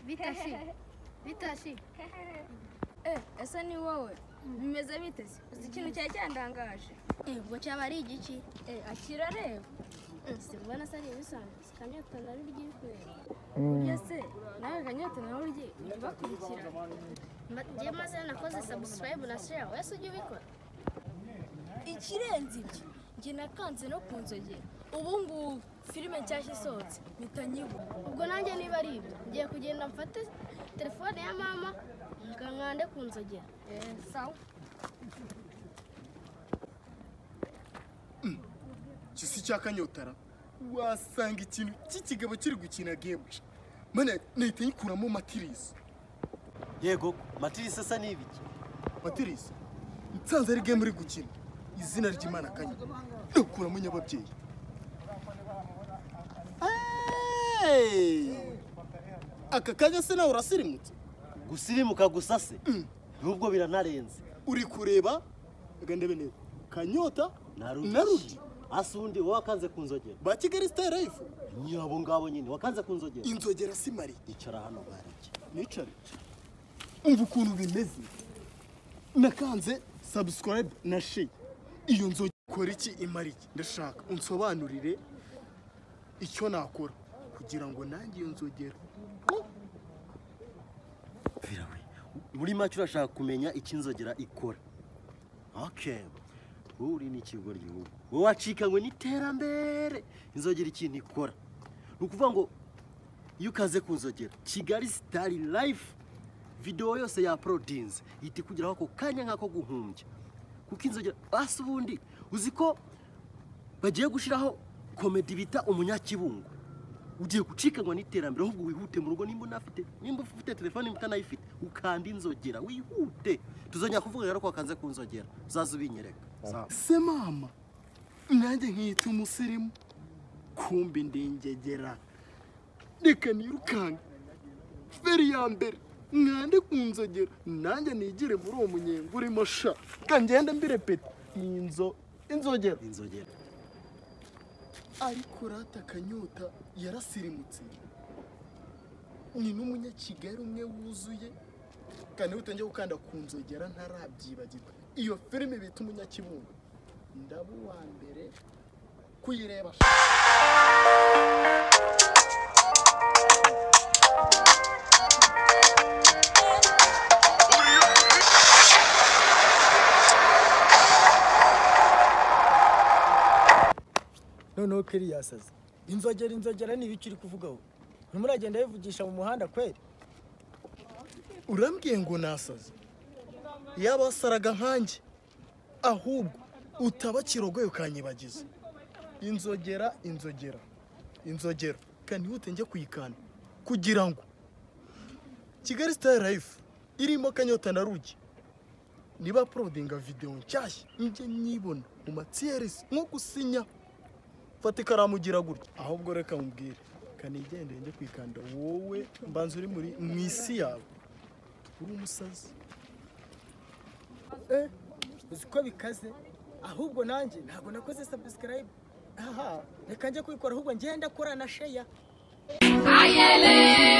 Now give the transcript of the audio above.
Bitashi. Bitashi. Ese ni wowe bimeze biteze uzi ikintu cyari cyandangaje Ubwo cyaba ari igiki? Akira reba Simbona se ari ibisanzwe Kanyota na Rugi kureba. Burya se nawe Kanyota na Rugi ujya ubakurikira? Njye maze nakoze subscribe na share, wese ujya ubikora? Ikirenze ibyo njye nakanze no ku nzogera, ubu ngubu filime nshyashya isohotse mpita nyibona. Ubwo nanjye niba ari ibyo ngiye kugenda mfate telefone ya mama nkande ku nzogera. Sawa. Kisi cya Kanyotara wasanga ikintu cy'ikigabo kiri gukina game. Mana nahita nyikuramo matirisi. Yego, matirisi asa n'ibiki? Matirisi nsanze ari game uri gukina. Izina ry'Imana Kanya ndukuramo nyababyeyi. Aka kanya se nawe urasirimutse? Gusirimuka gusa se? Nubwo biranarenze. Uri kureba ndebe neza. Kanyota na Rugi. Asundi wowe wakanze ku nzogera. Ba Kigali Star Life. Ni abo ngabo nyine wakanze ku nzogera. Inzogera si mari. Icara hano bariki. Nicare. Umva ukuntu bimeze. Nakanze subscribe na share. Iyo nzogera ikora iki imara iki? Ndashaka unsobanurire icyo nakora kugira ngo nanjye iyo nzogera. Virawe. Muri make urashaka kumenya icyo inzogera ikora. Okay. Wowe uri n'ikigoryi wowe. Wowe wacikanywe n'iterambere. Inzogera ikintu ikora. Ni ukuvuga ngo iyo ukaze ku nzogera Kigali Star Life video yose ya uploadinze ihita ikugeraho ako kanya nk'ako guhumbya. Kuko inzogera basi ubundi uzi ko bagiye gushiraho komedi bita umunyakibungo. Ugiye gucikanwa n'iterambere ahubwo wihute mu rugo nimba unafite, nimba ufite telefone utanayifite ukanda inzogera wihute. Tuzongera kuvuga rero ko wakanze ku nzogera uzaza ubinyereka. Se mama nanjye nkiyita umusirimu kumbi ndingegera reka nirukange feri ya mbere mwande ku nzogera nanjye nigire muri uwo munyenga urimo sha kangenda mbirepeta inzogera inzogera. Ariko rata Kanyota yarasirimutse ni n'umunyakigali umwe wuzuye kandi utangiye gukanda ku nzogera ntarabyibagirwa. Iyo filime bita umunyakibungo ndaba uwa mbere kuyireba. Noneho keri yasaze. Inzogera inzogera ni ibiki uri kuvugaho? Ntimuragenda bivugisha mu muhanda kweri? Urambwiye ngo nasaze? Yaba wasaraga nkanjye ahubwo utaba kirogoye ukanyibagiza. Inzogera inzogera inzogera kandi wihute njye kuyikanda kugira ngo Kigali Star Life irimo Kanyota na Rugi niba uploadinga video nshyashya njye nyibona mu matiyerisi nko gusinya. Fata ikaramu ugira gutya. Ahubwo reka mubwire kanigendeye njye kwikanda wowe mbanza uri muri mu isi yawe uri umusazi. Uzi ko bikaze ahubwo nanjye ntabwo nakoze subscribe. Aha reka njye kubikora ahubwo ngenda kora na share. Ayele.